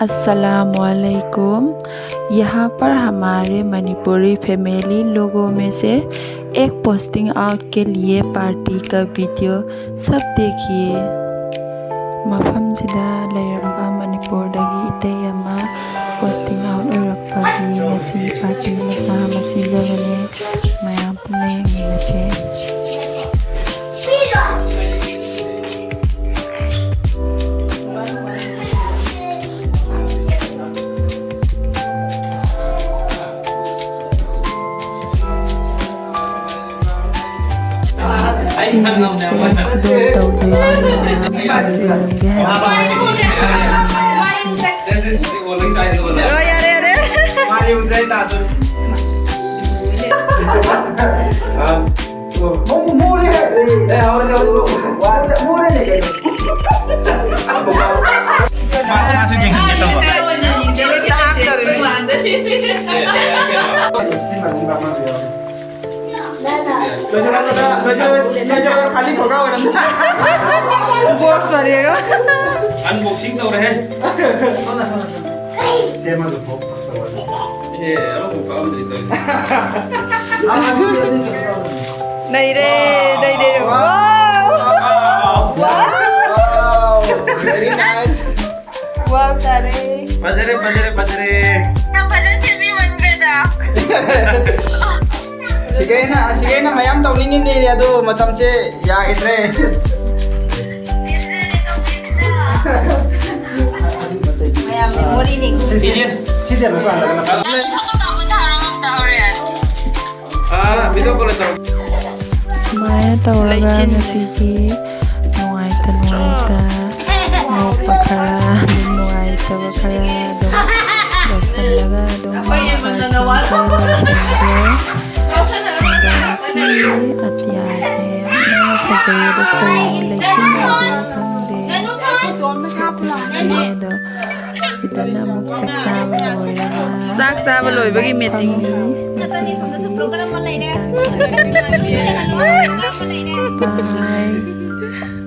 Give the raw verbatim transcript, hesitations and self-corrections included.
अस्सलाम वालेकुम। यहाँ पर हमारे मणिपुरी फैमिली लोगों में से एक पोस्टिंग आउट के लिए पार्टी का वीडियो सब देखिए। ꯃꯐꯝꯁꯤꯗ ꯂꯩꯔꯝꯕ ꯃꯅꯤꯄꯨꯔꯗꯒꯤ ꯏꯇꯩ ꯑꯃ ꯄꯣꯁꯇꯤꯡ ꯑꯥꯎꯠ ꯑꯣꯏꯔꯛꯄꯒꯤ ꯉꯁꯤ ꯄꯥꯔꯇꯤ ꯃꯆꯥ ꯑꯃ ꯁꯤꯟꯖꯕꯅꯦ꯫ ꯃꯌꯥꯝ ꯄꯨꯟꯅ ꯌꯦꯡꯃꯤꯟꯅꯁꯦ꯫ ꯁꯤꯒꯤꯁꯦ ꯈꯨꯗꯣꯜ ꯇꯧꯗꯣꯏꯅꯦ꯫ ꯃꯌꯥꯝ ꯀꯔꯤ ꯑꯣꯏꯔꯝꯒꯦ ꯍꯥꯏꯕꯗꯣ ꯌꯥꯔꯦ, ꯌꯥꯔꯦ꯫ ꯕꯣꯁ ꯃꯔꯤꯒ꯫ ꯑꯟꯕꯣꯛꯁꯤꯡ ꯇꯧꯔꯦꯍꯦ꯫ ꯁꯦꯝꯃꯒ ꯊꯣꯛ ꯇꯧꯔꯁꯤ꯫ ꯑꯦ, ꯑꯃꯐꯥꯎ ꯀꯛꯑꯝꯗ꯭ꯔꯤ ꯇꯧꯔꯤꯁꯦ꯫ ꯅꯩꯔꯦ, ꯅꯩꯔꯦ꯫ ꯋꯥꯎ! ꯋꯥꯎ! ꯋꯥꯎ! Very nice. ꯋꯥꯎ ꯇꯥꯔꯦ꯫ ꯐꯖꯔꯦ, ꯐꯖꯔꯦ, ꯐꯖꯔꯦ꯫ ꯌꯥꯝ ꯐꯖꯅ ꯁꯦꯝꯕꯤꯃꯟꯈ꯭ꯔꯦꯗ꯫ ꯁꯤꯒꯩꯅ, ꯁꯤꯒꯩꯅ ꯃꯌꯥꯝ ꯇꯧꯅꯤꯡꯉꯤꯅꯦ, ꯑꯗꯣ ꯃꯇꯝꯁꯦ ꯌꯥꯈꯤꯗ꯭ꯔꯦ꯫ ꯃꯌꯥꯝ ꯃꯦꯃꯣꯔꯤꯅꯤ꯫ ꯁꯤ, ꯁꯤ, ꯁꯤ, ꯁꯤꯗꯤ ꯑꯃꯨꯛ ꯄꯥꯟꯗꯕ ꯅꯠꯇ꯭ꯔꯣ? ꯐꯣꯇꯣ ꯀꯥꯞꯄ ꯊꯥꯔꯣ ꯑꯝꯇ ꯍꯣꯔꯦꯟ꯫ ꯑꯥ, video call ꯇꯧꯔꯣ꯫ ꯁꯨꯃꯥꯏꯅ ꯇꯧꯔꯒ ꯂꯩꯆꯤꯟ꯫ ꯉꯁꯤꯒꯤ ꯅꯨꯡꯉꯥꯏꯇ ꯅꯨꯡꯉꯥꯏꯇ ꯅꯣꯛꯄ ꯈꯔ, ꯑꯗꯨꯝ ꯅꯨꯡꯉꯥꯏꯇꯕ ꯈꯔ ꯑꯗꯨꯝ ꯂꯧꯁꯜꯂꯒ ꯑꯗꯨꯝ ꯑꯩꯈꯣꯏ ꯌꯦꯡꯃꯟꯗꯅ ꯋꯥ ꯄꯥꯔꯇꯤꯁꯦ ꯂꯣꯏꯁꯤꯟꯈ꯭ꯔꯦ꯫ ꯑꯗꯣ ꯉꯁꯤ ꯑꯇꯤꯌꯥꯁꯦ ꯌꯥꯝꯅ ꯐꯖꯩ꯫ ꯑꯗꯣ ꯀꯩꯅꯣ ꯂꯩꯆꯤꯟ ꯑꯣꯏꯗꯣꯏꯔꯥ ꯈꯪꯗꯦ꯫ ꯐꯖꯩ꯫ ꯑꯗꯣ ꯁꯤꯗꯅ ꯑꯃꯨꯛ ꯆꯥꯛ ꯆꯥꯕ ꯂꯣꯏꯔꯒ ꯆꯥꯛ ꯆꯥꯕ ꯂꯣꯏꯕꯒꯤ ꯃꯦꯇꯤꯡ꯫ ꯐꯝꯃꯤ꯫ ꯉꯁꯤꯒꯤꯗꯤ ꯃꯇꯥꯡ ꯁ꯭ꯋꯥꯏꯗ ꯂꯣꯏꯁꯤꯟꯖꯔꯒꯦ꯫ ꯕꯥꯏ꯫